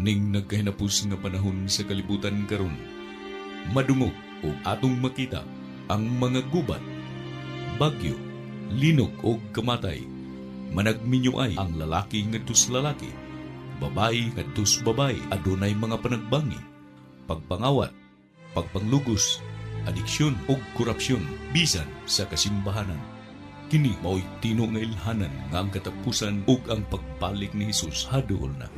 Kining nagkahinapos nga panahon sa kalibutan karon, madungog o atong makita ang mga gubat, bagyo, linog o kamatay. Managminyo ay ang lalaki ngadto sa lalaki, babae ngadto sa babae, adunay mga panagbangi, pagpangawat, pagpanglugos, adiksyon ug korupsyon bisan sa kasimbahanan. Kini mao'y tino nga ilhanan nga ang katapusan ug ang pagbalik ni Hesus haduol na.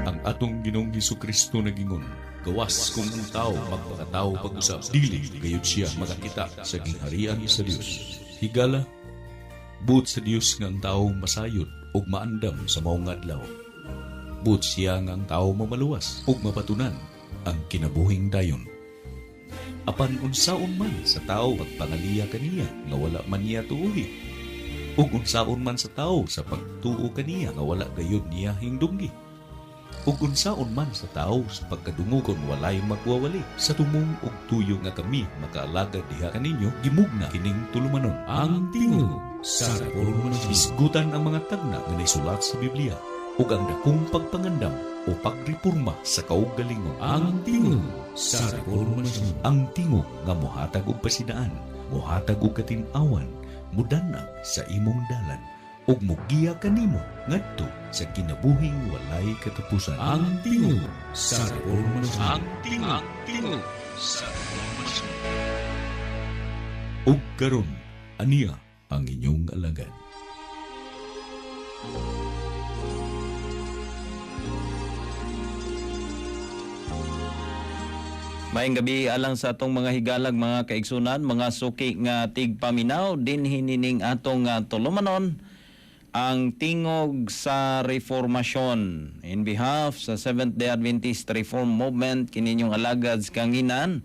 Ang atong Ginoong Hesukristo nagingon, gawas kung ang tao magpakatao pag-usab, dili gayud siya makakita sa gingharian sa Dios. Higala, buot sa Dios nga ang tao masayod ug maandam sa maong adlaw. Buot siya nga ang tao mamaluwas ug mapatunan ang kinabuhing dayon. Apan unsaon man sa tao pagpangaliya kaniya nga wala man niya tuuhi, ug unsaon man sa tao sa pagtuo kaniya nga wala gayud niya hingdunggi, ug unsaon man sa tao sa pagkadungog kon walay magwawali. Sa tumong og tuyo nga kami makaalagad diha kaninyo, gimugna kining tulumanon, Ang Tingog sa Reformasyon. Hisgutan ang mga tagna nga naisulat sa Biblia ug ang dakong pagpangandam o pagreporma sa kaugalingon. Ang Tingog sa Reformasyon. Ang tingog nga mohatag og pasidaan, mohatag og katin-awan, mudanag sa imong dalan ug mogiya kanimo ngadto sa kinabuhing walay katapusan. Ang Tingog sa Reformasyon. Ang Tingog, Tingog sa Reformasyon. Ug karon, aniya ang inyong alagad. Maayong gabi alang sa atong mga higalag, mga kaigsunan, mga suki nga tigpaminaw dinhi nining atong tulumanon, Ang Tingog sa Reformasyon. In behalf sa Seventh Day Adventist Reform Movement, kininyong alagad kanginan,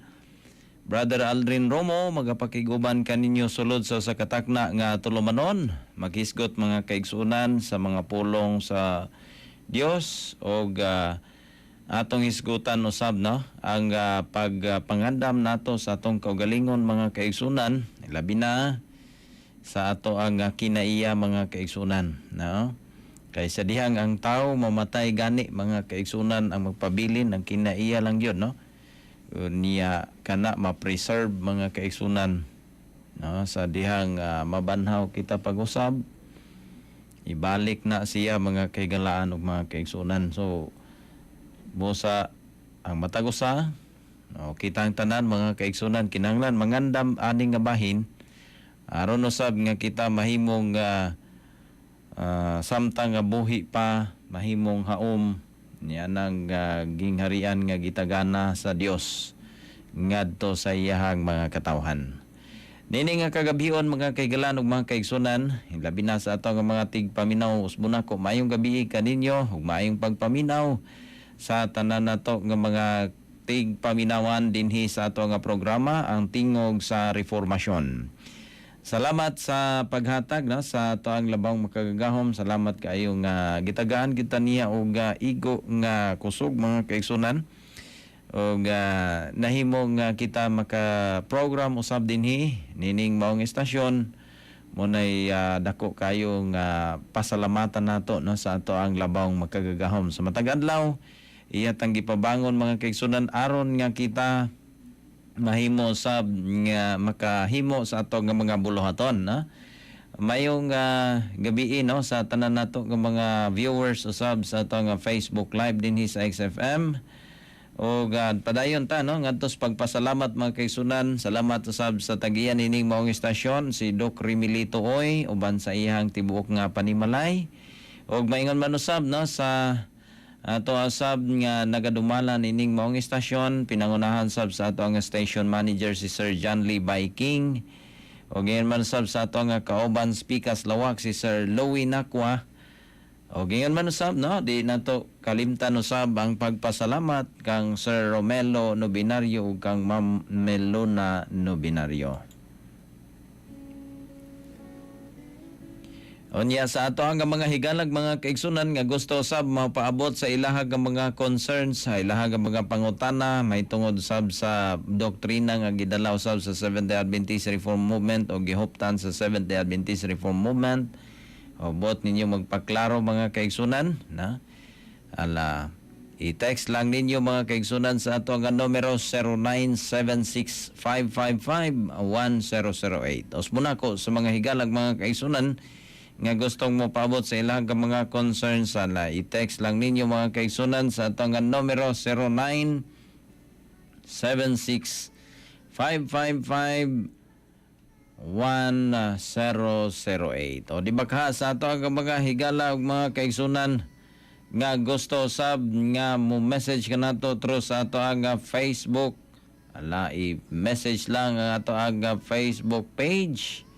Brother Aldrin Romo, magapakiguban kaninyo sulod sa usa ka takna nga tulumanon, maghisgot, mga kaigsunan, sa mga pulong sa Dios og atong hisgutan usab, no, ang pagpangandam nato sa atong kaugalingon, mga kaigsunan, labi na sa ato ang kinaiya, mga kaigsunan, no, kay sa dihang ang tao mamatay gani, mga kaigsunan, ang magpabilin ang kinaiya lang yun, no, niya kana ma-preserve, mga kaigsunan, no, sa dihang mabanhaw kita pag-usab, ibalik na siya, mga kaigalaan ug mga kaigsunan. So busa ang matag usa, no, kita ang tanan, mga kaigsunan, kinahanglan mangandam ani nga bahin aron usab nga kita mahimong samtang nga buhi pa, mahimong haom niya nang gingharian nga gitagana sa Dios ngadto sa iyahang mga katawhan. Nini nga kagabhion, mga kaigalan ug mga kaigsunan, labi na sa ato nga mga tigpaminaw, usbon nako, maayong gabi kaninyo ug maayong pagpaminaw sa tanan nato nga mga tigpaminawan dinhi sa ato nga programa, Ang Tingog sa Reformasyon. Salamat sa paghatag, no, sa ato ang Labawng Makagagahom. Salamat kaayo nga gitagaan kita niya og igo nga kusog, mga kaigsunan. Og nahimo nga kita maka-program usab dinhi nining maong estasyon mo nay dako kayo nga pasalamatan nato, no, sa ato ang Labawng Makagagahom. Sa matag adlaw iya tang gipabangon, mga kaigsunan, aron nga kita mahimo sab nga makahimo sa ato nga mga buluhaton, no? Mayong gabi, no, sa tanan nato nga mga viewers usab sa ato nga Facebook Live dinhi sa XFM. O padayon ta, no, ngadto sa pagpasalamat, mga kaigsunan. Salamat usab sa tagiyan ining maong estasyon, si Doc Rimilito Oy uban sa iyang tibuok nga panimalay. Og maingon man usab, no, sa ato usab nga nagadumala nining maong estasyon, pinangunahan sab sa ato ang station manager, si Sir John Lee Biking. Og ingon man sab sa ato nga kauban speakers lawak, si Sir Louie Nakwa. Og ingon man usab, no, di nato kalimtan usab ang pagpasalamat kang Sir Romelo Nobinario ug kang Ma'am Melona Nobinario. Unya sa ato ang mga higalag, mga kaigsunan, nga gusto sab mapaabot sa ilahag ang mga concerns, sa ilahag ang mga pangutana may tungod sab sa doktrina nga gidalaw sab sa Seventh-day Adventist Reform Movement o gihuptan sa Seventh-day Adventist Reform Movement. O buot ninyo magpaklaro, mga kaigsunan, na ala, i-text lang ninyo, mga kaigsunan, sa ato ang numero 0976-555-1008. Os muna ko sa mga higalag, mga kaigsunan, nga gustong mo paabot sa ilang ka mga concerns, ala, i-text lang ninyo, mga kaigsunan, sa ato ang numero 0976 555 1008. O di ba ka sa ato ang mga higala ug mga kaigsunan nga gusto sab nga mo message kanato through sa ato ang Facebook, ala, i-message lang ang ato ang Facebook page.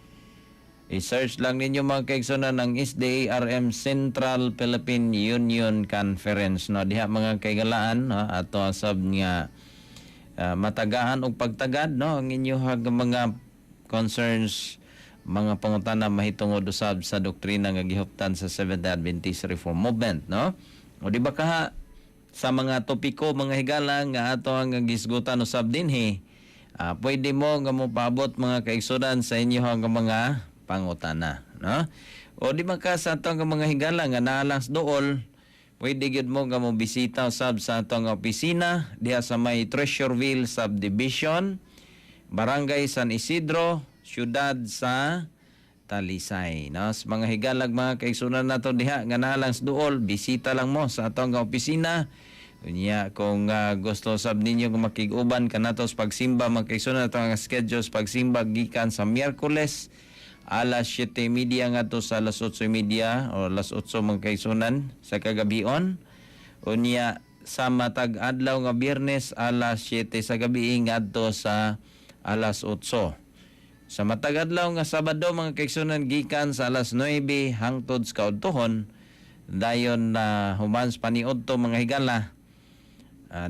I-search lang ninyo, mga kaigsunan, ang SDARM Central Philippine Union Conference, no? Diha, mga kaigalaan, no, ato sab nga matagaan og pagtagad, no, ang inyong mga concerns, mga pangutana mahitungod usab sa doktrina nga gihuptan sa Seventh Adventist Reform Movement, no? O di ba kaha sa mga topiko, mga higala, nga ato ang gisgutan usab dinhi, pwede mo nga mopaabot, mga kaigsunan, sa inyong mga pangutana, no? O di ba ka sa atong mga higala nga naalang sa duol, pwede gyud mo nga mo bisita usab sa atong opisina diha sa may Treasureville Subdivision, Barangay San Isidro, siyudad sa Talisay. No? Sa mga higalag, mga kaigsunan nato diha nga naalang sa duol, bisita lang mo sa atong opisina. Unya kung gusto sab ninyo kung makig-uban kanato sa pagsimba, mga kaigsunan, ato ang schedule sa pagsimba gikan sa Miyerkules alas 7:30 ngadto sa alas 8:30 o alas 8, mga kaigsunan, sa kagabion. Unya sa matag adlaw nga Biyernes, alas 7 sa gabi ngadto sa alas 8. Sa matag adlaw nga Sabado, mga kaigsunan, gikan sa alas 9 hangtod sa kaudtohon. Dayon na human sa paniudto, mga higala,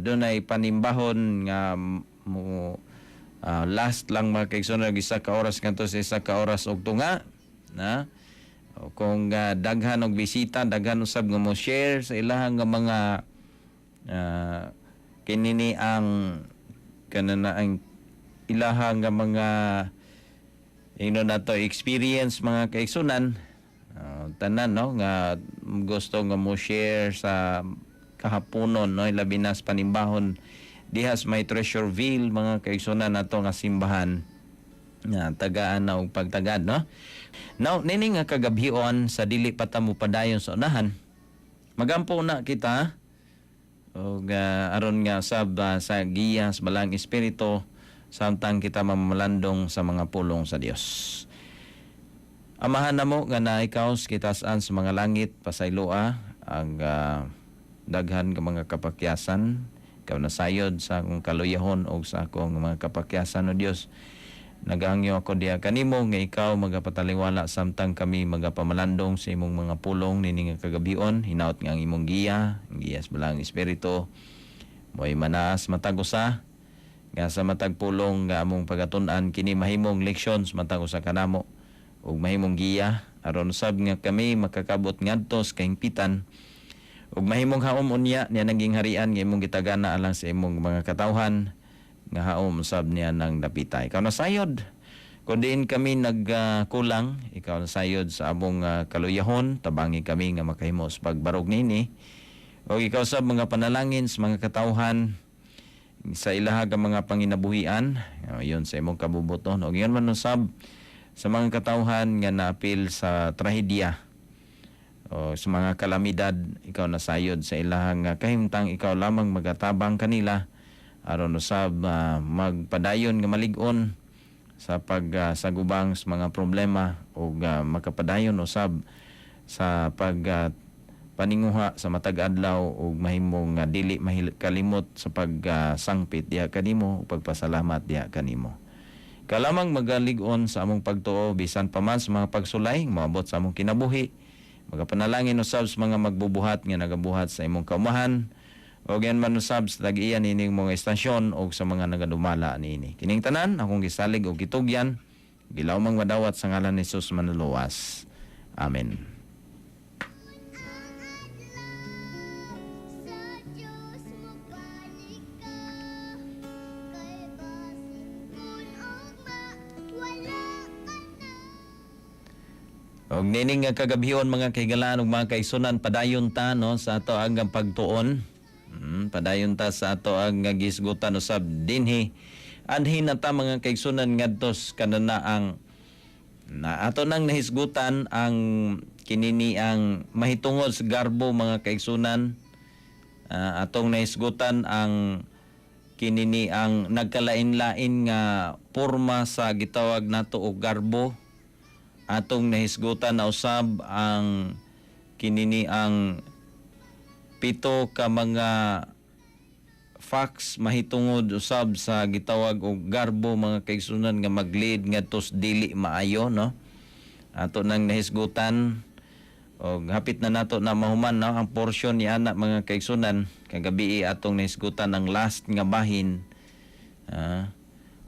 dunay panimbahon nga mo last lang, mga kaigsunan, 1 ka oras ngadto sa 1 ka oras ug tunga, na. O, kung daghan og bisita, daghan usab nga mo share sa ilahang nga mga kinini ang kanana ang ilahang nga mga ingnon nato experience, mga kaigsunan, tanan, no, nga gusto nga mo share sa kahaponon, no, labi na sa panimbahon diha sa may Treasureville, mga kaigsunan, nato nga simbahan nga tagaan na og pagtagad, no? Now, nini nga kagabhion, sa dili pa ta mo padayon sa unahan, magampo na kita og aron nga sab sa giya sa Balaang Espiritu samtang kita mamalandong sa mga pulong sa Dios. Amahan namo nga naa ikaw sa kitasan sa mga langit, pasayloa ang daghan nga mga kapakyasan. Ikaw nasayod sa akong kaluyahon o sa akong mga kapakyasan, o Dios. Nagahangyo ako diha kanimo nga ikaw magapataliwala samtang kami magapamalandong sa imong mga pulong nini nga kagabion. Hinaot nga ang imong giya, ang giya sa Balaang Espiritu, mo'y manaas matag usa nga sa matag pulong nga among pagatun-an, kini mahimong leksyon sa matag usa kanamo ug mahimong giya aron sab nga kami makakabot ngadto sa kahingpitan ug mahimong haom unya niya naging harian nga imong gitagana alang sa imong mga katawhan nga haom sab niya ng dapita. Ikaw na sayod kung diin kami nagkulang, ikaw na sayod sa among kaluyahon, tabangi kami nga makahimo sa pagbarog nini. O ikaw sa mga panalangin sa mga katawhan sa ilaha nga mga panginabuhian, yun sa imong kabubuton. O yun man usab sa mga katawhan nga naapil sa trahedya o sa mga kalamidad, ikaw nasayod sa ilahang kahimtang, ikaw lamang magatabang kanila aron usab magpadayon nga malig-on sa pagsagubang sa mga problema ug makapadayon usab sa pag paninguha sa matag adlaw ug mahimong dili kalimot sa pagsangpit diha kanimo ug pagpasalamat diha kanimo. Kalamang magalig-on sa among pagtuo bisan pa man sa mga pagsulay moabot sa among kinabuhi. Magapanalangin usab sa mga magbubuhat nga nagabuhat sa imong kaumahan o yan man usab sa tag-iya nining mga istasyon o sa mga nagadumala niini. Kining tanan akong gisalig og gitugyan, gilaw mang madawat sa ngalan ni Jesus manluluwas. Amen. Sa Diyos mobalik ka, kay basin kun ugma wala ka na. Og nining nga kagabhion, mga kahigalaan ug mga kaigsunan, padayon ta, no, sa ato ang pagtuon. Padayon ta sa ato ang gisgutan usab dinhi. Anhi na ta, mga kaigsunan, ngadto kanana ang na ato nang nahisgutan ang kinini ang mahitungod sa garbo, mga kaigsunan. Atong nahisgutan ang kinini ang nagkalain-lain nga porma sa gitawag nato og garbo. Atong nahisgutan na usab ang kinini ang pito ka mga facts mahitungod usab sa gitawag og garbo, mga kaigsunan, nga mag-lead ngadto sa dili maayo, no? Ato nang nahisgutan og hapit na nato na mahuman, no, ang portion ni ana, mga kaigsunan. Kagabi atong nahisgutan ang last nga bahin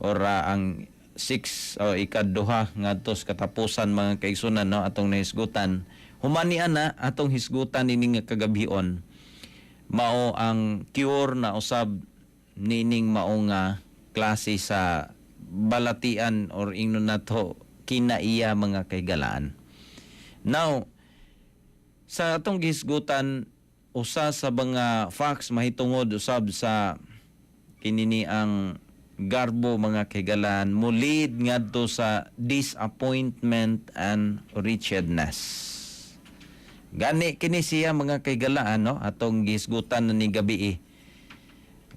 or ang 6 o ikaduha ngadto sa katapusan, mga kaigsunan, no, atong nahisgutan. Human ni ana, atong hisgutan ini nga kagabhion mao ang cure na usab nining mao nga klase sa balatian or ingnon nato kinaiya, mga kahigalaan. Now, sa atong gihisgutan, usa sa mga facts mahitungod usab sa kinini ang garbo, mga kahigalaan, mo-lead ngadto sa disappointment and wretchedness. Gani kini siya, mga kahigalaan, no, atong gihisgutan na ni gabi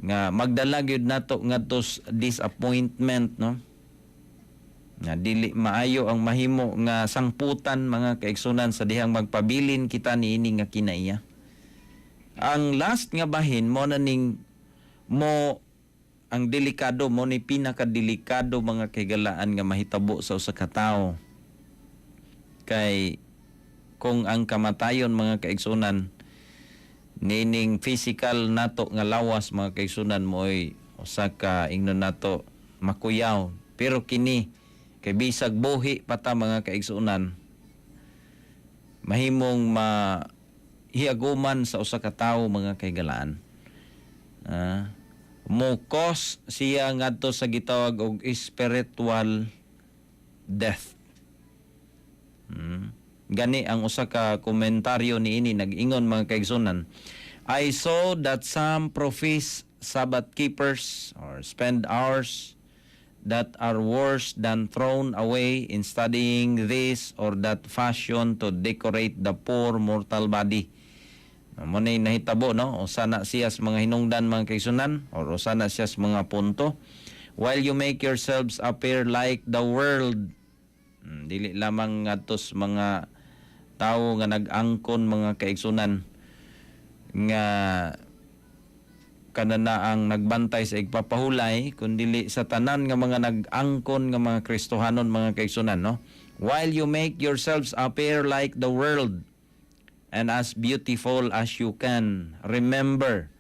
nga magdala gyud nato ngadto sa disappointment, no, nga dili maayo ang mahimo nga sangputan, mga kaigsunan, sa dihang magpabilin kita niini nga kinaiya. Ang last nga bahin mo na ning mo ang delikado mo ni pinakadelikado, mga kahigalaan, nga mahitabo sa usa ka tawo, kay kung ang kamatayon, mga kaigsunan, nining physical nato nga lawas, mga kaigsunan, mo'y usa ka ingnon nato makuyaw, pero kini kay bisag buhi pa ta, mga kaigsunan, mahimong ma hiaguman sa usa ka tawo, mga kahigalaan. Mo cause siya ngadto sa gitawag og spiritual death. Gani ang usa ka komentaryo niini nag-ingon, mga kaigsunan, "I saw that some profess Sabbath keepers or spend hours that are worse than thrown away in studying this or that fashion to decorate the poor mortal body." Mo na nahitabo, no? Usa na siya sa mga hinungdan, mga kaigsunan, or usa na siya sa mga punto. "While you make yourselves appear like the world." Dili lamang ngadto sa mga tawo nga nag-angkon, mga kaigsunan, nga kanana ang nagbantay sa igpapahulay, kundili sa tanan nga mga nag-angkon nga mga Kristohanon, mga kaigsunan, no? "While you make yourselves appear like the world and as beautiful as you can, remember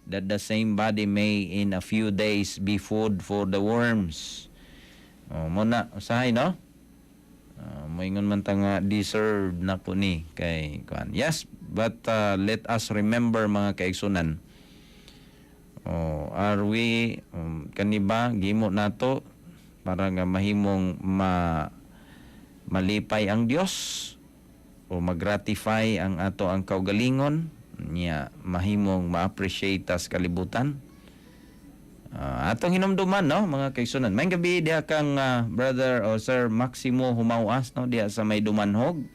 that the same body may in a few days be food for the worms." Oh, mo na usahay, no? Moingon man ta nga deserve na ko ni kay kuan. Yes, but let us remember, mga kaigsunan. Oh, are we kani ba gimo nato para nga mahimong ma malipay ang Dios o mag-gratify ang ato ang kaugalingon niya, mahimong ma-appreciate tas kalibutan? Atong hinumduman, no, mga kaigsunan. Maayong gabi diha kang brother o Sir Maximo Humawas, no, diha sa may Dumanhog.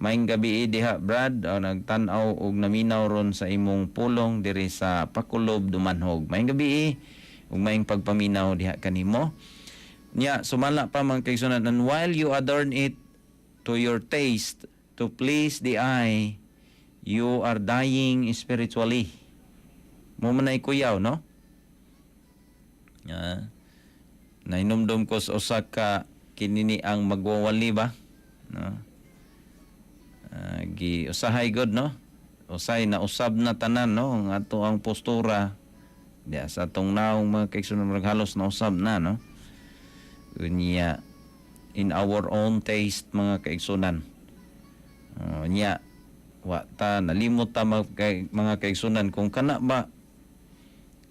Maayong gabi diha, Brad, nagtan-aw og naminaw ron sa imong pulong diri sa Pakulob, Dumanhog. Maayong gabi ug maayong pagpaminaw diha kanimo. Nya sumala pa, mga kaigsunan, "And while you adorn it to your taste to please the eye, you are dying spiritually." Mo man ay kuyaw, no? Nahinumdum ko sa usa ka kinini ang magwawali ba? No? Gi usahay god, no? Usay na usab na tanan, no, ang ato ang postura diya sa atong naong, mga kaigsunan, murag halos na usab na, no? Unya in our own taste, mga kaigsunan. Nya wa ta nalimot ta, mga kaigsunan, kung kana ba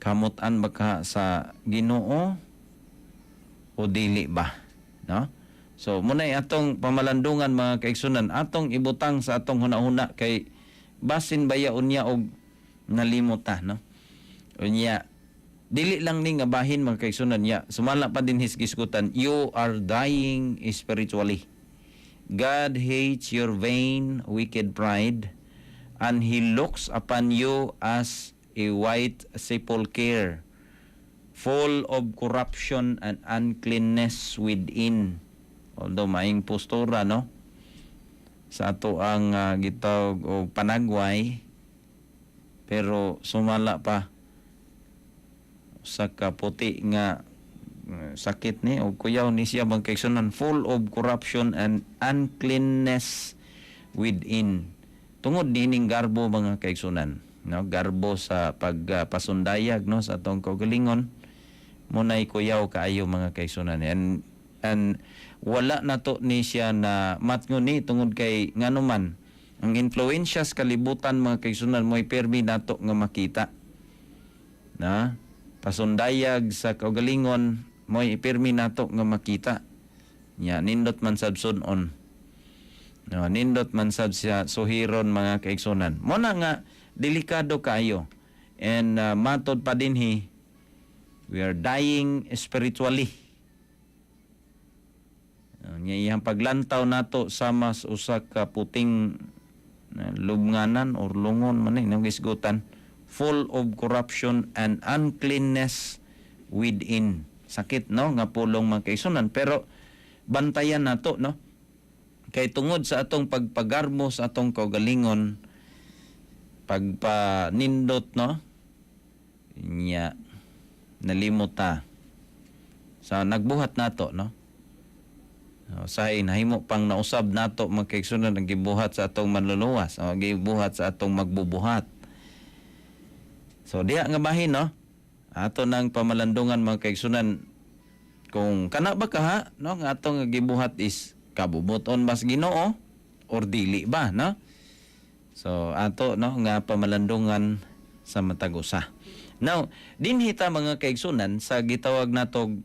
kamutan ba ka sa Ginoo o dili ba, no? So munay atong pamalandungan, mga kaigsunan, atong ibutang sa atong hunahuna kay basin baya unya og nalimot ta, no? Unya dili lang ni nga bahin, mga kaigsunan, ya sumala pa din hisgisgutan, you are dying spiritually. God hates your vain, wicked pride, and He looks upon you as a white sepulchre, full of corruption and uncleanness within. Although maing postura, no, sa ato ang gitawag og panagway, pero sumala pa sa kaputi nga sakit ni o kuyaw ni siya, mga kaigsunan, full of corruption and uncleanness within, tungod niining garbo, mga kaigsunan, no? Garbo sa pagpasundayag, no, sa atong kaugalingon, munay kuyaw kaayo, mga kaigsunan, and wala na to ni siya na matngon ni tungod kay nganuman ang influensya sa kalibutan, mga kaigsunan, mo'y permi nato nga makita na pasundayag sa kaugalingon, mo'y pirmi nato nga makita nya. Nindot man sab sun-on, no? Nindot man sab siya suhiron, mga kaigsunan. Mo na nga delikado kaayo and matod pa dinhi, we are dying spiritually. Nya iyang paglantaw nato sama sa usa ka puting lubnganan or lungon man ni nang isgutan, full of corruption and uncleanness within. Sakit, no, nga pulong, mga kaigsunan, pero bantayan nato, no, kay tungod sa atong pagpagarbo sa atong kaugalingon, pagpanindot, no, nya nalimot ta sa nagbuhat nato, no? Usahay nahimo pang nausab nato, mga kaigsunan, ang gibuhat sa atong manluluwas o gibuhat sa atong magbubuhat. So diha nga bahin, no, ato nang pamalandungan, mga kaigsunan, kung kana ba kaha, no, nga atong nga gibuhat is kabubuton ba sa Ginoo or dili ba, no? So ato, no, nga pamalandungan sa matag usa. Now, dinhi ta, mga kaigsunan, sa gitawag natog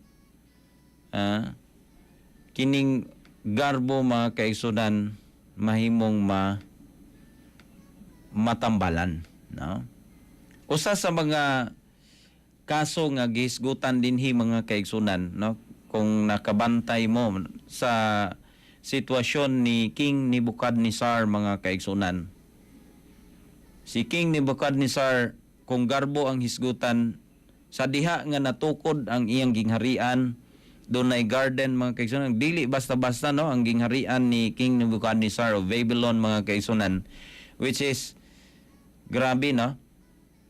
kining garbo, mga kaigsunan, mahimong matambalan, no? Usa sa mga kaso nga gihisgutan dinhi, mga kaigsunan, no, kung nakabantay mo sa sitwasyon ni King Nebuchadnezzar, mga kaigsunan, si King Nebuchadnezzar, kung garbo ang hisgutan, sa diha nga natukod ang iyang gingharian, dunay garden, mga kaigsunan. Dili basta-basta, no, ang gingharian ni King Nebuchadnezzar of Babylon, mga kaigsunan, which is grabe, no,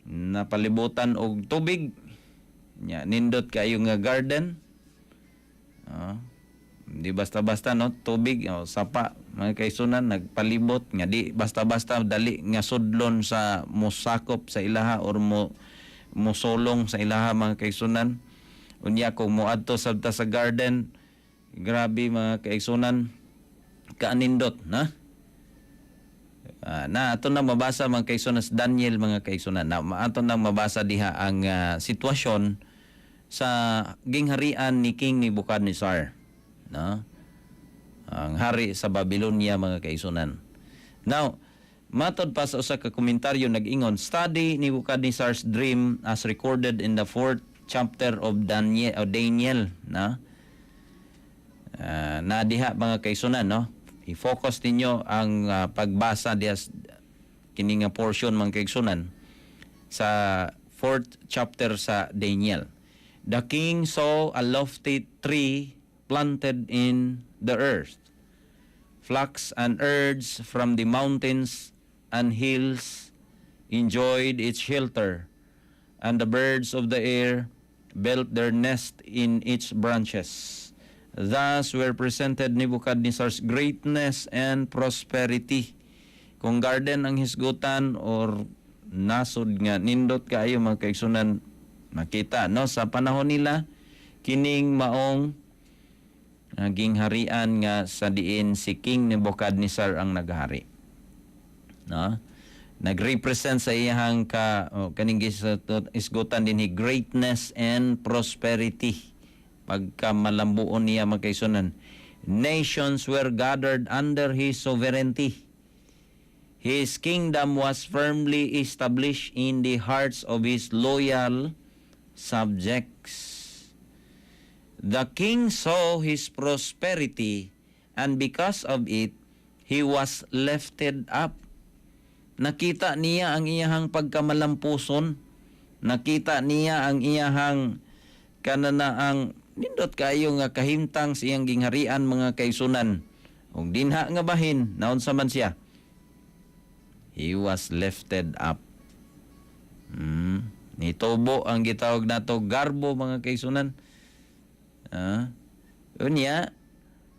napalibutan og tubig nya, nindot kayo nga garden. Oh, di basta-basta, no, tubig oh, sapa, mga kaigsunan, nagpalibot nga di basta-basta dali nga sudlon sa mosakop sa ilaha or mo mosolong sa ilaha, mga kaigsunan. Unya kung moadto sabta sa garden, grabe, mga kaigsunan, kaanindot na. Na ato na mabasa, mga kaigsunan, sa Daniel, mga kaigsunan, na ato na mabasa diha ang sitwasyon sa gingharian ni King Nebuchadnezzar, no, ang hari sa Babylonia, mga kaigsunan. Now, matod pa sa usa ka komentaryo nag-ingon, "Study Nebuchadnezzar's dream as recorded in the fourth chapter of Daniel," na. Na diha, mga kaigsunan, no, i-focus ninyo ang pagbasa diha kini nga portion, mga kaigsunan, sa fourth chapter sa Daniel. "The king saw a lofty tree planted in the earth. Flocks and herds from the mountains and hills enjoyed its shelter, and the birds of the air built their nest in its branches. Thus were presented Nebuchadnezzar's greatness and prosperity." Kung garden ang hisgutan or nasod nga nindot kaayo, mga kaigsunan, makita, no, sa panahon nila kining maong gingharian nga sa diin si King Nebuchadnezzar ang naghari, no, nagrepresent sa iyang ka oh, kaning isgutan dinhi, greatness and prosperity, pagka malambuon niya, mga kaigsunan. Nations were gathered under his sovereignty. His kingdom was firmly established in the hearts of his loyal subjects. The king saw his prosperity, and because of it, he was lifted up. Nakita niya ang iyahang pagkamalampuson. Nakita niya ang iyahang kananaang nindot kayo nga kahimtang sa iyang gingharian, mga kaigsunan. Ug dinha nga bahin, naunsa man siya? He was lifted up. Nitubo ang gitawag nato garbo, mga kaigsunan. Unya,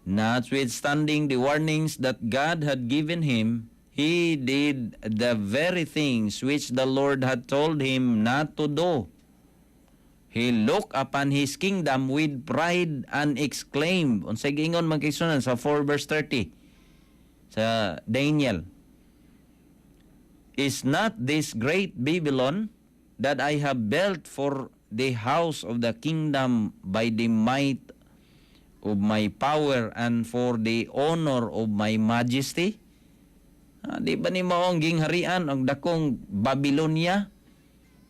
notwithstanding the warnings that God had given him, he did the very things which the Lord had told him not to do. He looked upon his kingdom with pride and exclaimed, unsay giingon, mga kaigsunan, sa 4 verse 30 sa Daniel? "Is not this great Babylon that I have built for the house of the kingdom by the might of my power and for the honor of my majesty?" Di ba ni maong gingharian ang dakong Babylonia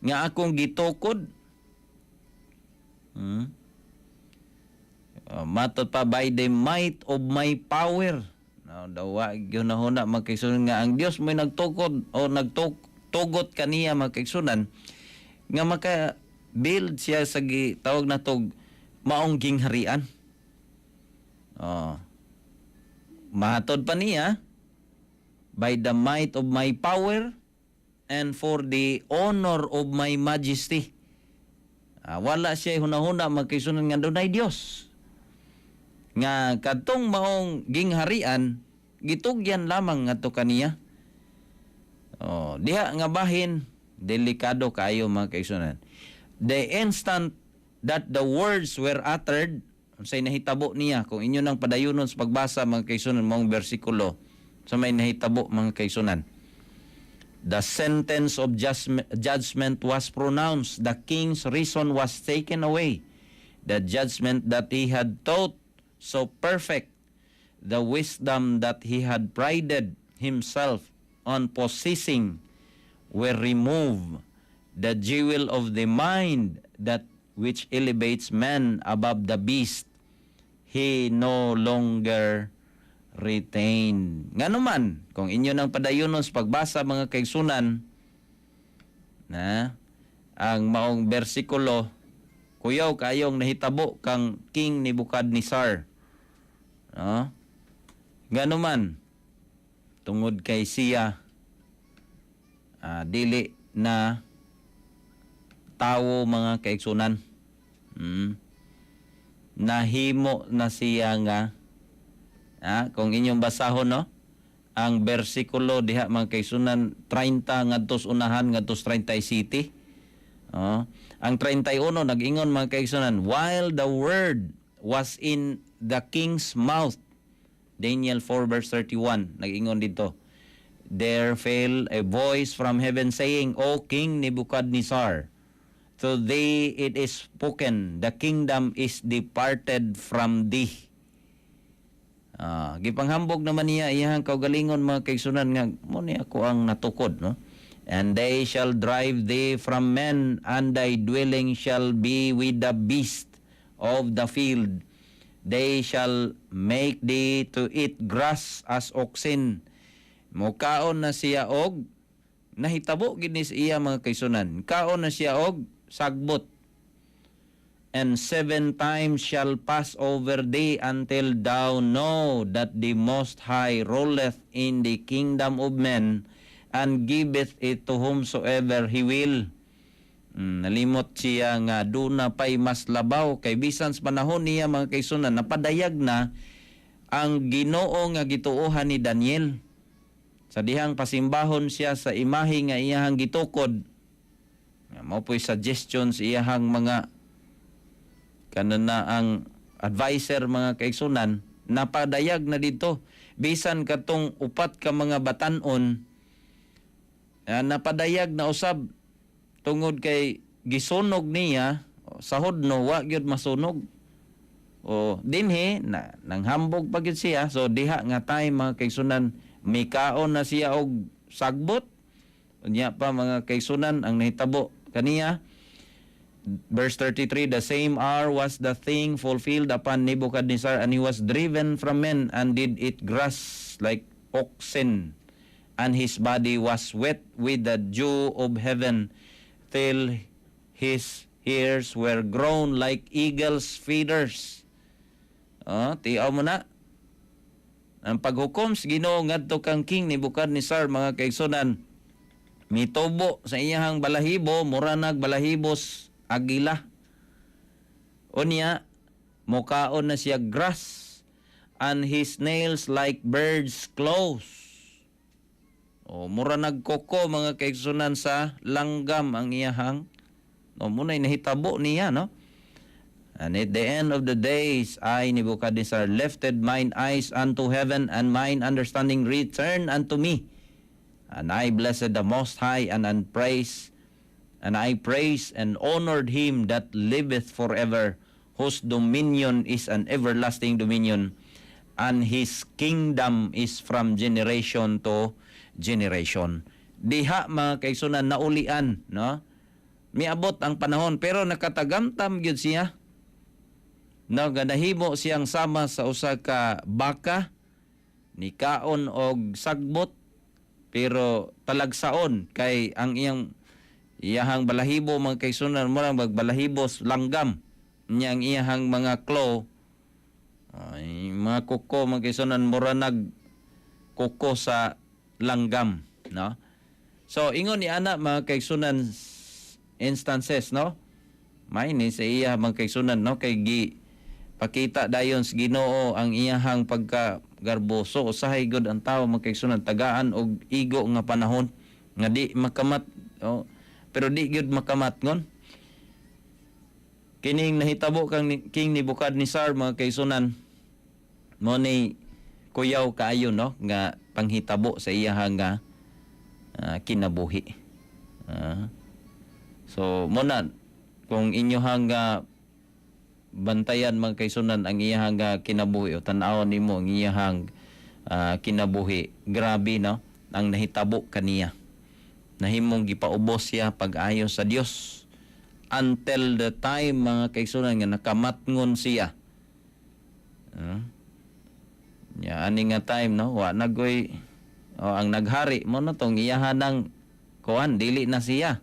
nga akong gitukod? Matod pa, "by the might of my power." No, dawa gyud na, mga kaigsunan, nga ang Dios mo'y nagtukod o nagtugot kaniya, mga kaigsunan, nga maka build siya sa gitawag natog maong gingharian. Oh. Matod pa niya, "by the might of my power and for the honor of my majesty." Wala siya hunahuna, mga kaigsunan, nga dunay Dios. Nga kadtong maong gingharian gitugyan lamang ngadto kaniya. Oh, diha nga bahin, delikado kaayo, mga kaigsunan. The instant that the words were uttered, unsay nahitabo niya? Kung inyo nang padayunon sa pagbasa, mga kaigsunan, maong bersikulo, sa may nahitabo, mga kaigsunan? The sentence of judgment was pronounced. The king's reason was taken away. The judgment that he had thought so perfect, the wisdom that he had prided himself on possessing, were removed. The jewel of the mind, that which elevates man above the beast, he no longer retain. Ngano man, kung inyo nang padayunon sa pagbasa, mga kaigsunan, na ang maong bersikulo, kuyaw kayong nahitabo kang King Nebuchadnezzar. No? Ngano man, tungod kay siya dili na tawo, mga kaigsunan. Nahimo na siya nga kung inyong basahon, no, ang bersikulo diha, mga kaigsunan, 30 ngadto sa unahan ngadto sa 37. Oh. Ang 31 nag-ingon, mga kaigsunan, "While the word was in the king's mouth," Daniel 4 verse 31 nag-ingon dito, "there fell a voice from heaven saying, 'O King Nebuchadnezzar, to thee it is spoken, the kingdom is departed from thee.'" Gipanghambog naman niya iyang kaugalingon, mga kaigsunan, nga mo ni ako ang natukod, no? "And they shall drive thee from men, and thy dwelling shall be with the beast of the field. They shall make thee to eat grass as oxen." Mukaon na siya og nahitabo gid ni sa iya, mga kaigsunan. Kaon na siya og sagbot. "And seven times shall pass over thee until thou know that the Most High ruleth in the kingdom of men and giveth it to whomsoever He will." Nalimot siya nga duna pay mas labaw kay bisan sa panahon niya, mga kaigsunan, napadayag na ang Ginoo nga gituohan ni Daniel. Sa dihang pasimbahon siya sa imahe nga iyahang gitukod. Nga mao po'y suggestions iyahang mga kanana ang advisor, mga kaigsunan, napadayag na dito. Bisan katong upat ka mga batanon, napadayag na usab tungod kay gisunog niya sa hudno, wa gyud masunog. O dinhi na nanghambog pa gyud siya. So diha nga time, mga kaigsunan, mikaon na siya og sagbot. Unya pa, mga kaigsunan, ang nahitabo kaniya. Verse 33, "The same hour was the thing fulfilled upon Nebuchadnezzar, and he was driven from men and did eat grass like oxen, and his body was wet with the dew of heaven till his hairs were grown like eagle's feathers." Oh, tiaw mo na. Ang paghukom sa Ginoo ngadto kang King Nebuchadnezzar, mga kaigsunan, mitubo sa iyahang balahibo, mura nag balahibos agila. Unya, mukaon na siya grass and his nails like birds' claws. O, mura nagkoko, mga kaigsunan, sa langgam ang iyahang no muna'y nahitabo niya, no? "And at the end of the days, I, Nebuchadnezzar, lifted mine eyes unto heaven, and mine understanding returned unto me. And I blessed the Most High, and I praised and honored him that liveth forever, whose dominion is an everlasting dominion, and his kingdom is from generation to generation." Diha, mga kaigsunan, naulian, no? Miabot ang panahon pero nakatagamtam gyud siya. No, nga nahimo siyang sama sa usa ka baka, nikaon og sagbot pero talagsaon kay ang iyang iyahang balahibo, mga kaigsunan, murang magbalahibos langgam niya. Ang iyahang mga claw ay mga kuko, mga kaigsunan, mura nag kuko sa langgam, no? So ingon ni ana, mga kaigsunan, instances, no, may ni sa iya, mga kaigsunan, no, kay gi pakita dayon sa Ginoo ang iyahang pagka garboso. Usahay gud ang tawo, mga kaigsunan, tagaan og igo nga panahon nga di makamat, oh, pero di gyud makamat ngon kining nahitabo kang King Nebuchadnezzar, mga kaigsunan, mo ni kuyaw kaayo, no, nga panghitabo sa iyahang nga kinabuhi. So mo na kung inyohang bantayan, mga kaigsunan, ang iyahang kinabuhi o tan-awon nimo ang iyahang kinabuhi, grabe, no, ang nahitabo kaniya. Nahimong gipaubos siya pag-ayo sa Dios until the time, mga kaigsunan, nga nakamatngon siya. Ya ani nga time, no, wa nagoy, oh, ang naghari mo na tong iyahan ng kuan, dili na siya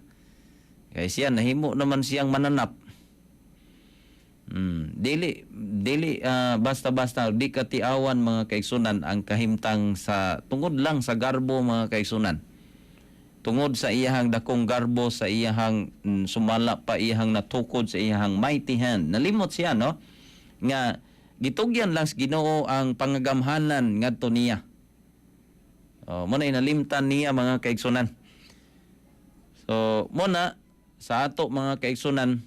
kay siya nahimo naman siyang mananap. Dili basta-basta di katiawan, mga kaigsunan, ang kahimtang sa tungod lang sa garbo, mga kaigsunan. Tungod sa iyahang dakong garbo, sa iyahang sumala pa iyahang natukod sa iyahang mighty hand. Nalimot siya, no, nga gitugyan lang sa Ginoo ang pangagamhanan ngadto niya. Oh, mo na nalimtan niya, mga kaigsunan. So, mo na sa ato, mga kaigsunan,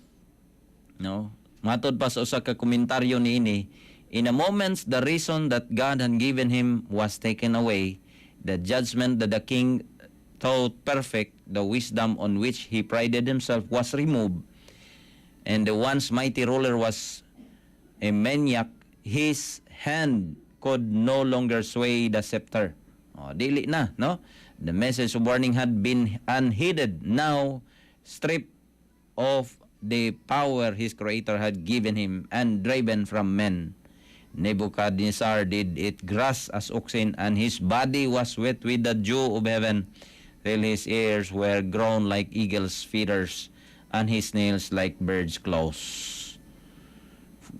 no, matod pa sa usa ka komentaryo niini, "In a moment the reason that God had given him was taken away, the judgment that the king thought perfect, the wisdom on which he prided himself was removed, and the once mighty ruler was a maniac. His hand could no longer sway the scepter." Oh, dili na, no? "The message of warning had been unheeded. Now, stripped of the power his creator had given him and driven from men, Nebuchadnezzar did eat grass as oxen, and his body was wet with the dew of heaven, till his ears were grown like eagle's feathers, and his nails like birds' claws."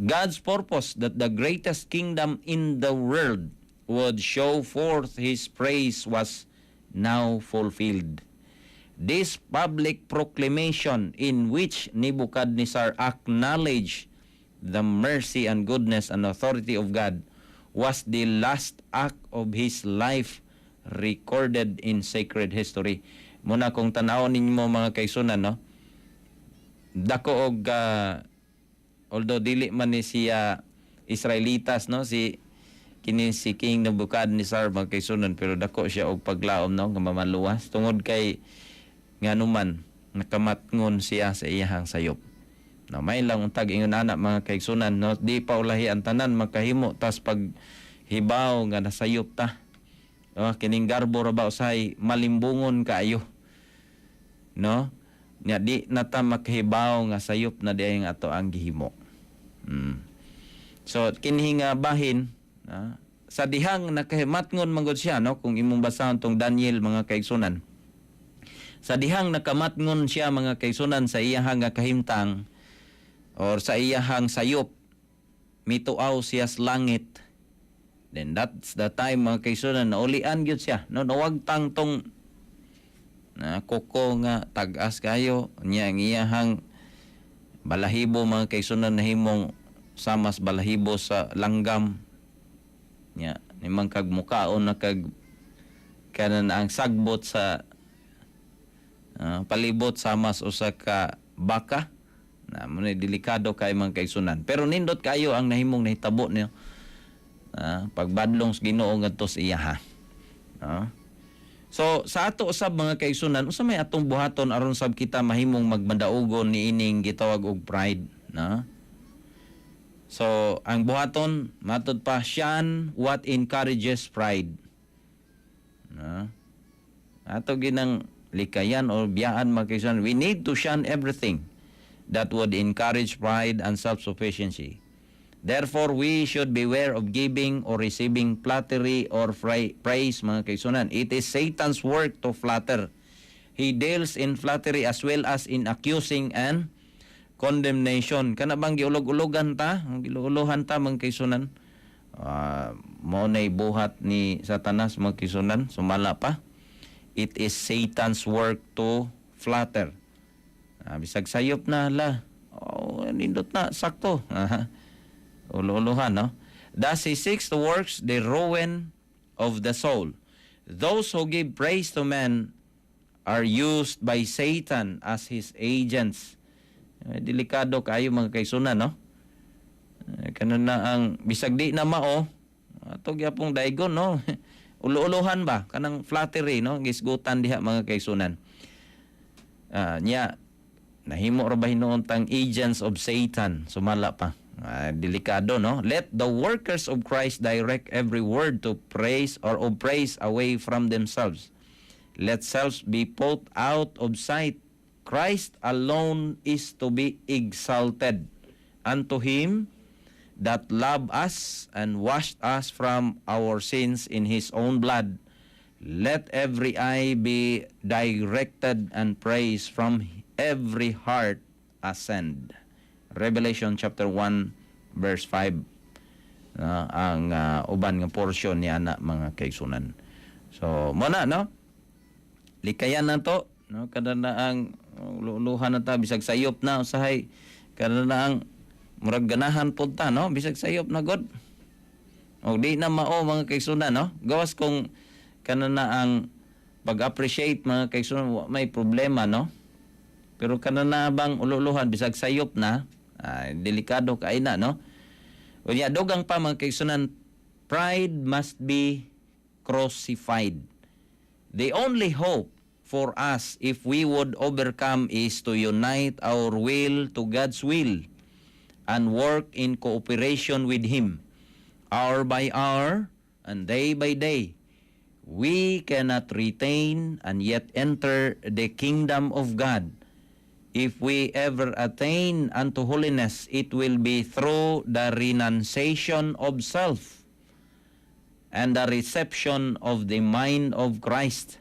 God's purpose that the greatest kingdom in the world would show forth his praise was now fulfilled. This public proclamation, in which Nebuchadnezzar acknowledged the mercy and goodness and authority of God, was the last act of his life recorded in sacred history. Muna kung tan-awon ninyo, mga kaigsunan, no? Dako og although dili man ni siya Israelitas, no, si kini si King Nebuchadnezzar, mga kaigsunan, pero dako siya og paglaom, no, nga mamaluwas tungod kay nganuman nakamatngon siya sa iyahang sayop. No, may lang untag ingon ana, mga kaigsunan, no, di pa ulahi ang tanan makahimo tas pag hibaw nga nasayop ta. No, kining garbo ra ba usahay malimbungon kaayo. No? Nya di na ta makahibaw nga sayop na diay ang ato ang gihimo. So kini nga bahin, sa dihang nakahimatngon man gud siya, no, kung imong basahon tong Daniel, mga kaigsunan. Sa dihang nakamatngon siya, mga kaigsunan, sa iyahang nga kahimtang or sa iyahang sayop, mituaw siya sa langit. Then that's the time, mga kaigsunan, naulian gyud siya, no, nawagtang tong na kuko nga tag-as kayo niya, ang iyahang balahibo, mga kaigsunan, nahimong samas balahibo sa langgam nya nimang kag mukaon na kag kanan ang sagbot sa palibot samas usa ka baka na mo ni delikado kay, mga kaigsunan, pero nindot kayo ang nahimong nahitabo niyo pagbadlong sa Ginoo ngadto sa iya ha. So sa ato usab, mga kaigsunan, unsa may atong buhaton aron sab kita mahimong magmadaugon niining gitawag og pride, no? So ang buhaton matud pa, shun what encourages pride. No? Ato ginang likayan or biyaan, mga kaigsunan. We need to shun everything that would encourage pride and self-sufficiency. Therefore, we should beware of giving or receiving flattery or praise, mga kaigsunan. It is Satan's work to flatter. He deals in flattery as well as in accusing and condemnation. Kana bang giulog-ulogan ta? Giulog-ulohan ta, mga kaigsunan. Mao na'y buhat ni Satanas, mga kaigsunan, sumala pa. It is Satan's work to flatter. Bisag sayop na la. Oh, nindot na sakto. Aha. Ulo-uluhan, no? Thus he seeks to works the ruin of the soul. Those who give praise to men are used by Satan as his agents. Eh, delikado kaayo, mga kaigsunan, no? Eh, kanon na ang bisag di na mao, ato gyapong daigon, no? Ulo-uluhan ba kanang flattery, no? Gisgutan diha, mga kaigsunan. Nya nahimo ra ba hinuon tang agents of Satan, sumala pa. Delikado, no? Let the workers of Christ direct every word to praise or of praise away from themselves. Let selves be put out of sight. Christ alone is to be exalted. Unto him that loved us and washed us from our sins in his own blood, let every eye be directed and praise from every heart ascend. Revelation chapter 1 verse 5 ang uban nga portion ni ana, mga kaigsunan. So mo na, no? Likayan na to, no, kada na ang uluhan na ta bisag sayop na usahay, kada na ang murag ganahan pud ta, no, bisag sayop na god. O di na mao, mga kaigsunan, no? Gawas kung kana na ang pag-appreciate, mga kaigsunan, wa may problema, no? Pero kana na bang ululuhan bisag sayop na, ay, delikado kay na, no? Unya dugang pa, mga kaigsunan, pride must be crucified. The only hope for us if we would overcome is to unite our will to God's will and work in cooperation with Him, hour by hour and day by day. We cannot retain and yet enter the kingdom of God. If we ever attain unto holiness, it will be through the renunciation of self and the reception of the mind of Christ.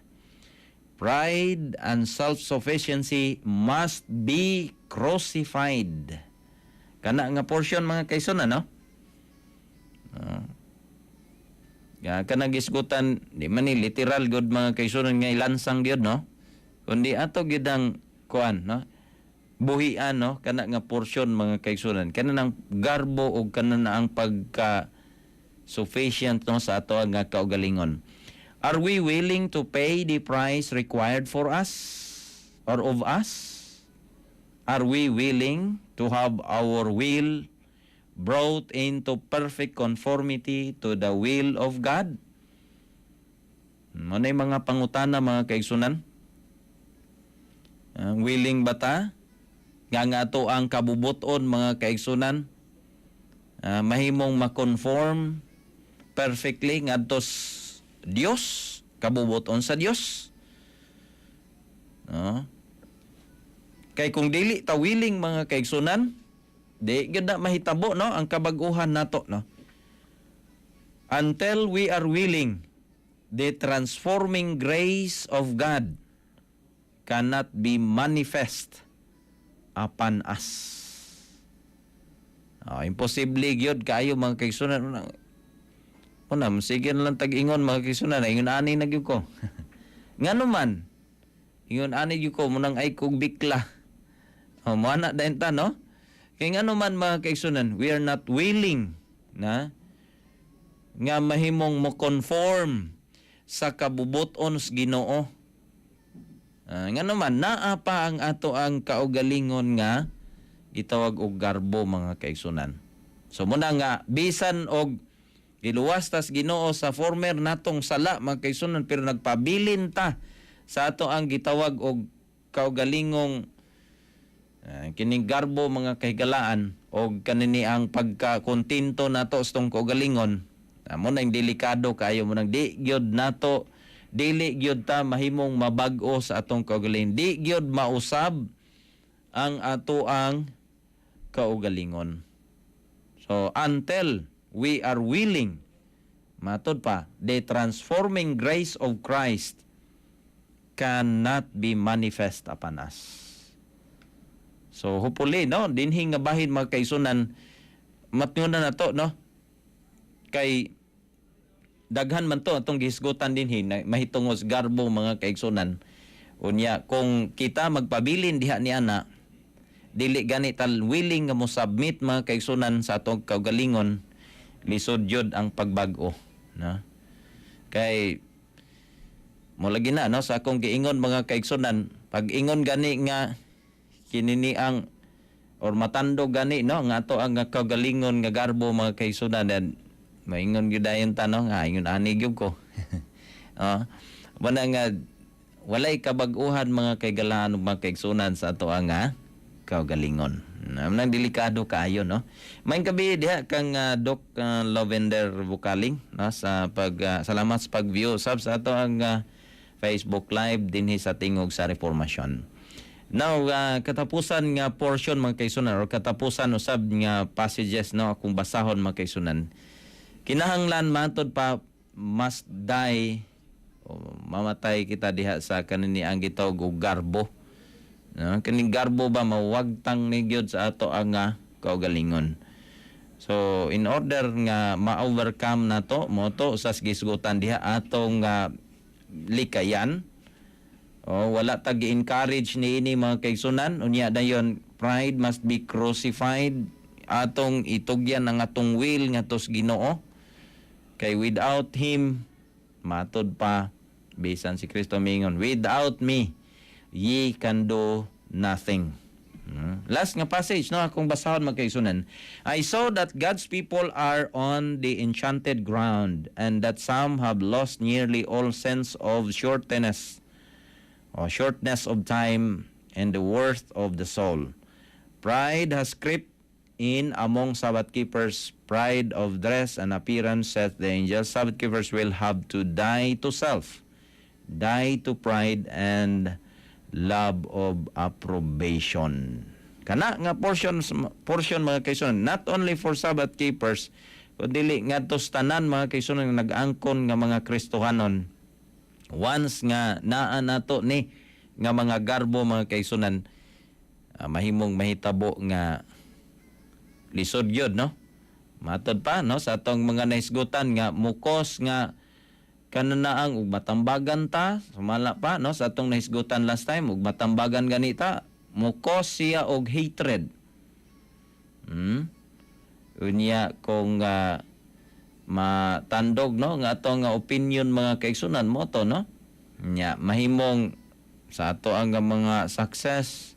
Pride and self-sufficiency must be crucified. Kana nga portion, mga kaigsunan, no? Ya, kanang gisgutan, di man ni literal gud, mga kaigsunan, nga ilansang gyud, no? Kundi ato gyud ang kuan, no? Buhian, no, kana nga portion, mga kaigsunan. Kana nang garbo o kana na ang pagka sufficient, no, sa ato nga kaugalingon. Are we willing to pay the price required for us or of us? Are we willing to have our will brought into perfect conformity to the will of God? Mao na mga pangutana, mga kaigsunan. Willing ba ta? Nga nga ato ang kabubuton, mga kaigsunan, mahimong ma-conform perfectly ngadto Dios, kabubuton sa Dios. No? Kay kung dili ta willing, mga kaigsunan, di gyud na mahitabo, no, ang kabag-uhan nato, no? Until we are willing, the transforming grace of God cannot be manifest upon us. Oh, imposible gyud kaayo, mga kaigsunan. Una, una sige na lang tag-ingon, mga kaigsunan, ingon ani na gyud ko. Ngano man, ingon ani gyud ko munang ay kog bikla. Oh, mo na dayon ta, no? Kay ngano man, mga kaigsunan, we are not willing na nga mahimong mo conform sa kabubuton sa Ginoo. Ngano man, naa pa ang ato ang kaugalingon nga gitawag og garbo, mga kaigsunan. So muna nga bisan og giluwas tas Ginoo sa former natong sala, mga kaigsunan, pero nagpabilin ta sa ato ang gitawag og kaugalingong kining garbo, mga kahigalaan, og kanini ang pagkakontento nato sa tong kaugalingon, mo nang delikado kaayo mo nang di gyud nato, dili gyud ta mahimong mabag-o sa atong kaugalingon, di gyud mausab ang ato ang kaugalingon. So until we are willing, matod pa, the transforming grace of Christ cannot be manifest upon us. So hopefully, no, dinhi nga bahin, mga kaigsunan, matngunan na to, no, kay daghan man to atong gihisgutan dinhi na mahitungod sa garbo, mga kaigsunan. Unya kung kita magpabilin diha ni ana, dili gani ta willing nga mo submit, mga kaigsunan, sa atong kaugalingon, lisod jud ang pagbag-o, no? Kay mo lagi na, no, sa akong giingon, mga kaigsunan, pag ingon gani nga kinini ang or matando gani, no, nga ato ang kaugalingon nga garbo, mga kaigsunan, and maingon gyud dayon ta, no, nga ingon ani gyud ko. Oh, wala nga walay kabag-uhan, mga kaigalaan ug mga kaigsunan, sa ato ang kaugalingon. Nang delikado kaayo, no. Maayong gabii diha kang Doc Lavender Bukaling, no, sa pag salamat sa pag-view sab sa ato ang Facebook Live dinhi sa Tingog sa Reformasyon. Now, katapusan nga portion, mga kaigsunan, or katapusan usab nga passages, no, akong basahon, mga kaigsunan. Kinahanglan, matod pa, must die o mamatay kita diha sa kanini ang gitawag og garbo. No, kining garbo ba mawagtang ni gyud sa ato ang kaugalingon. So in order nga ma-overcome nato mo to sa gisgutan diha atong likayan. Oh, wala ta gi-encourage ni ini, mga kaigsunan. Unya dayon, pride must be crucified. Atong itugyan ang atong will ngadto sa Ginoo. Kay without him, matod pa, bisan si Kristo mingon, "Without me, ye can do nothing." Last nga passage, no, akong basahon, mga kaigsunan. I saw that God's people are on the enchanted ground and that some have lost nearly all sense of shortness or shortness of time and the worth of the soul. Pride has crept in among Sabbath keepers, pride of dress and appearance, saith the angel. Sabbath keepers will have to die to self, die to pride and love of approbation. Kana nga portion portion, mga kaigsunan, not only for Sabbath keepers, kundi ngadto sa tanan, mga kaigsunan, nga nag-angkon nga mga Kristohanon. Once nga naa nato ni nga mga garbo, mga kaigsunan, mahimong mahitabo nga lisod gyud, no? Matod pa, no, sa atong mga nahisgutan nga mukos nga kananaang ug matambagan ta, sumala pa, no, sa atong nahisgutan last time, ug matambagan ganita, mukos siya og hatred. Unya kung matandog, no, nga ato nga opinion, mga kaigsunan, mo to, no, nya mahimong sa ato ang mga success,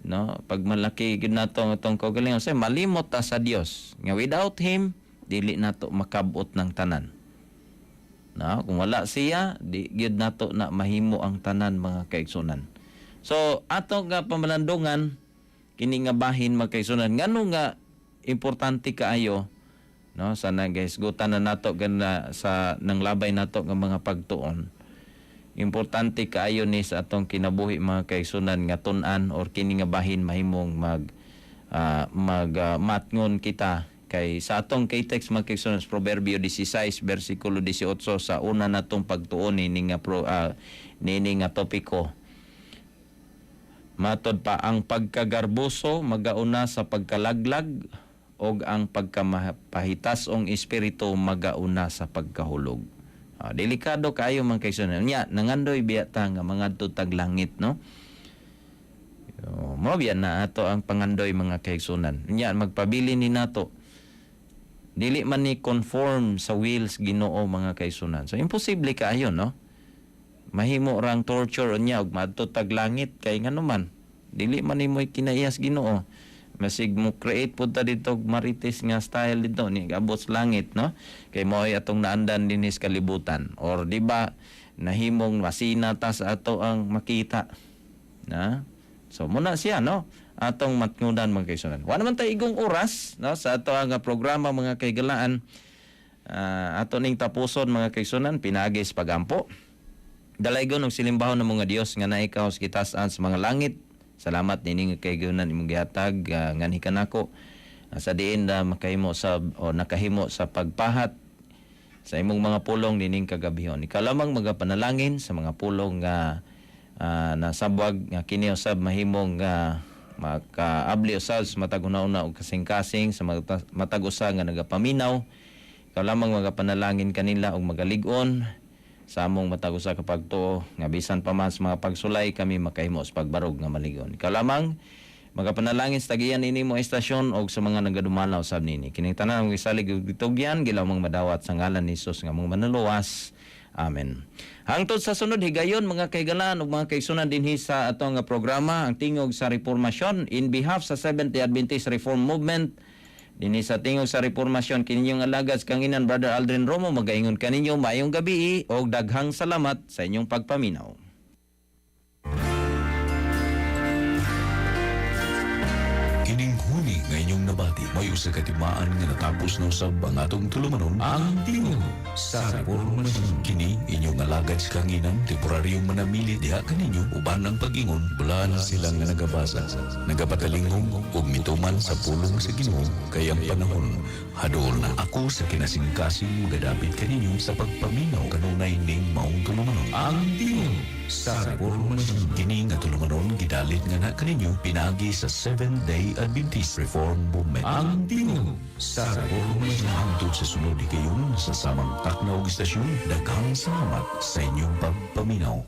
no, pag malaki gid nato ang atong kaugalingon, say malimot ta sa Dios nga without him dili nato makabot ng tanan, no? Kung wala siya, di gyud nato na mahimo ang tanan, mga kaigsunan. So ato nga pamalandungan, kinahanglan Kini nga bahin, mga kaigsuonan, ngano nga importante kaayo, no, sa nagahisgutan na nato gana sa nanglabay nato nga mga pagtuon. Importante kaayo ni sa atong kinabuhi, mga kaigsuonan, nga tun-an or kini nga bahin mahimong mag mag matngon kita, kay sa atong kay-text, mga kaigsuonan, sa Proverbio 16 versikulo 18, sa una natong pagtuon nini nga topiko. Matod pa, ang pagkagarboso magauna sa pagkalaglag og ang pagkamapahitas-ong espiritu magauna sa pagkahulog. Delikado kaayo, mga kaigsuonan. Nya nangandoy biya ta nga mangadto tag langit, no? Oh, mao biya na ato ang pangandoy, mga kaigsuonan. Nya magpabili ni nato. Dili man ni conform sa wills Ginoo, mga kaigsuonan. So imposible kaayo, no? Mahimo rang torture unya ug madto tag langit, kay ngano man dili man nimo kinaiyas Ginoo. Masig mo create pud ta dito og marites nga style dito ni abot sa langit, no, kay mo ay atong naandan dinhi sa kalibutan, or di ba nahimong masina ta sa ato ang makita na. So muna siya, no, atong matngudan, mga kaigsuonan. Wa naman tay igong oras, no, sa ato ang programa, mga kaigalaan. Ato ning tapuson, mga kaigsuonan, pinaagi sa pagampo. Dalaygon og silimbahon ng mga Dios nga naay sa kitasan sa mga langit. Salamat nining kahigayonan imong gihatag nganhi kanako, sa diin na makahimo sa o nakahimo sa pagpahat sa imong mga pulong nining kagabihon. Ikaw lamang magapanalangin sa mga pulong nga nasabwag, nga kini usab mahimong nga makaabli usab sa matag una-una og kasing-kasing sa matag usa nga nagapaminaw. Ikaw lamang magapanalangin kanila og magalig-on sa among matag usa ka pagtuo, nga bisan pa man sa mga pagsulay kami makahimo sa pagbarog nga maligon. Ikaw lamang magapanalangin sa tagiyan ini mo estasyon og sa mga nagadumala usab nini. Kining tanan ang gisalig ug gitugyan gilamang madawat sa ngalan ni Hesus nga among manuluwas. Amen. Hangtod sa sunod higayon, mga kaigalaan ug mga kaigsuonan, dinhi sa atong nga programa, Ang Tingog sa Reformasyon, in behalf sa Seventh-day Adventist Reform Movement dinhi sa Tingog sa Reformasyon, kini inyong alagad sa kanginan, Brother Aldrin Romo, magaingon kaninyo maayong gabi og daghang salamat sa inyong pagpaminaw. Kining huni nga inyong nabati may usa ka timaan nga natapos na usab ang atong tulumanon, Ang Tingog sa Reformasyon. Kini inyong alagad sa kanginan, temporaryong manamili diha kaninyo uban ang pag-ingon bulan sila nga nagabasa, nagapatalingong ug mituman sa pulong sa Ginoo, kay ang panahon hadool na. Ako sa kinasingkasing magadapit kaninyo sa pagpaminaw kanunay ning maong tulumanon, Ang Tingog sa Reformasyon. Kini nga tulumanon gidalit nga na kaninyo pinaagi sa Seventh Day Adventist Reform Movement. Ang Tingog sa Reformasyon. Hangtod sa sunod higayon sa samang takna og istasyon, daghang salamat sa inyong pagpaminaw.